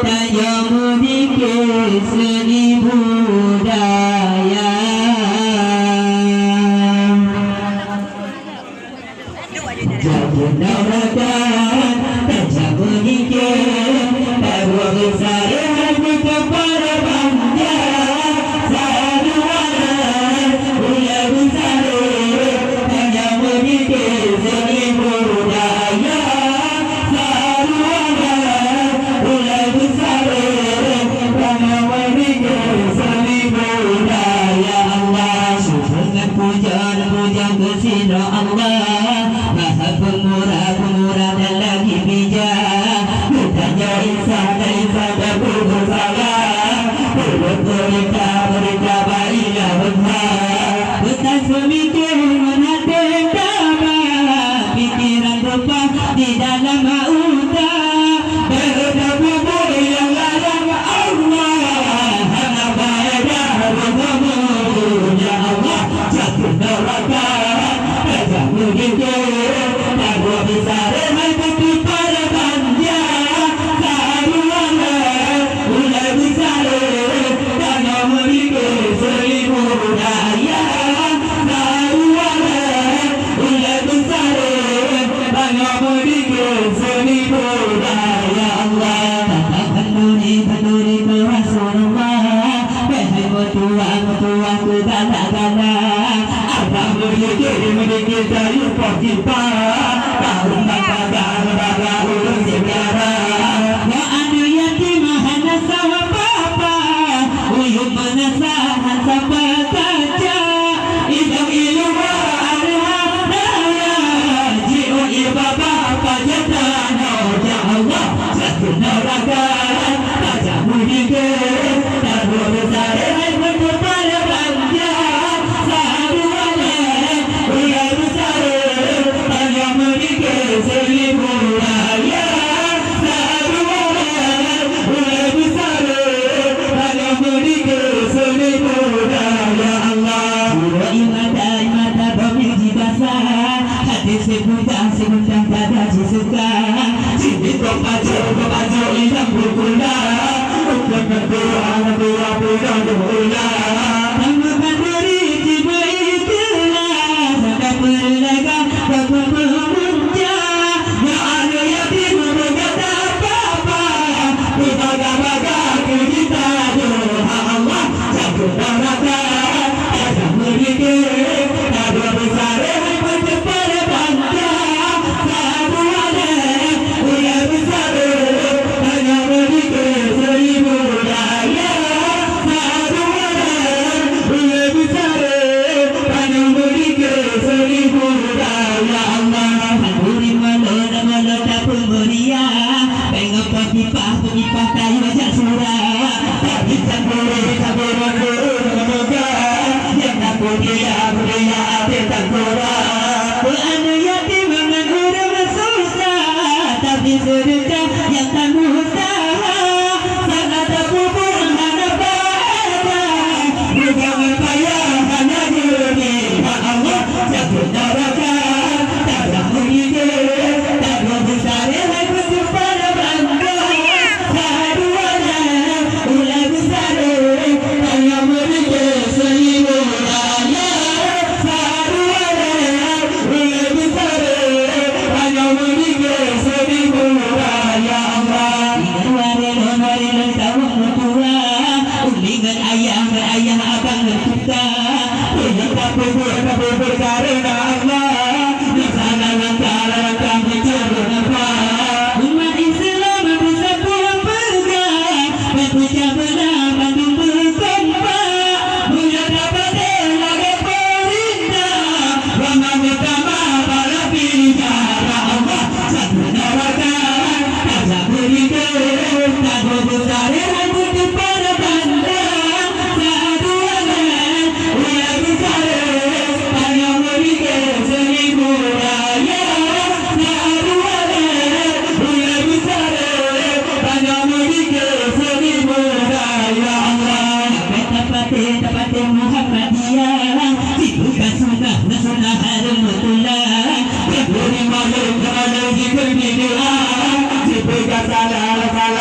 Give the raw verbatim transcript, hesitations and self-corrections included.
Tanyoe meuzikir seunibudaya. Jameun rakan, tajak meuzikir, taruek beusaré hati keupada banda. Saluwana ulée beusaré, tanyoe meuzikir seunibudaya. Saluwana ulée beusaré, tanyoe meuzikir seunibudaya Allah. Syukur ngon puja, puja keu sidroe Allah. Maha Peumurah, Peumurah dan lagi Bijak. Geutanyoe insaf, insaf dan beusala. Peubuet meureuka, meureuka bak ilah beunha. Beutan seumike ngon até taba. Pikeran rupa di dalam utak. Beuta bubui nyang layang Allah. Hana baé dah rugomo, ya Allah. Jatuh neraka, tajak meudike, taruek beusaré hai putri pada banda. Saluwana ulée beusaré, tanyoe meudike seunibudaya. Saluwana ulée beusaré, tanyoe meudike seunibudaya Allah. Tatap khanduri, khanduri keu Rasulullah. Bèk hai meutuah, meutuah keu galak-galak. Abang meudikir, meudikir tayue poh jipa. Taun bak paga, bak ureueng sipiara. Nyoe aneuk yatim hana sawa papa. Uyueb meunasah han sapeue kaca. Idong iluwa aneuk hana raya. Jiôh ié baba pajan tanoh, ya Allah. Jatuh neraka, tajak meudike, taruek beusaré hai putri pada banda. Saluwana ulée beusaré, tanyoe meudike seunibudaya. Saluwana ulée beusaré, tanyoe meudike seunibudaya Allah. Uroe ié mata, ié mata boh jibasa. Hati sibuta, sibuta tada jisuka. Sini kau pacu, kau pacu inang bukula. Bukan ketua, ketua pulang bukula. Kamu kanduri tiba itulah. Maka perlaga, kau pemunca. Ya aneuk yatim, bukan apa-apa. Dibaga-baga keu gita, doa Allah. Jatuh neraka, tajak meudike, taruek beusaré hai putri pada banda. Saluwana ulée beusaré, tanyoe meudike seunibudaya. Saluwana ulée beusaré, tanyoe meudike seunibudaya Allah. Khanduri malon, malon tapeumuria, bèk ngon peukipah, peukipah tayue jak sura. Tapi cangkuri, cangkuri ureueng meugah, nyang takot dia, dia até tangkura. Aneuk yatim ngon ureueng susah, tapi seudeukah nyang tamusaha. Salah tapeubuet hana pahala, bukan payah hana geubi. Ya Allah, jatuh neraka, tajak meudike, taruek beusaré hai putri pada banda. Saluwana ulée beusaré, tanyoe meudike seunibudaya. Saluwana ulée beusaré, tanyoe meudike seunibudaya Allah. Ingat waré lôn, waré lôn tawong meutuah, umi ngon ayah, ngon ayah abang ngon tuka. Peue nyang tapeubuet, tapeubuet kareuna Allah. Di sana langkah, langkah mencari nafkah. Umat Islam beusatu peugah, beupuja beulah bandum beukompak. Meunyoe tapatéh lagèe peurintah, Rama meutamah bala bicara Allah. Satu neraka, tajak meudike, tagoe beusaré hai putri pada banda. Saduana, ulèe beusaré, tanyoe meudike seunibuet raya. Saduana, ulèe beusaré, tanyoe meudike seunibuet raya. Allah, tapatéh, tapatéh Muhammadiyah, jipeugah sunah, sunah hareuem meutulah. Jibri maleueng, maleueng jikheun bid'ah, jibri Salam, salam.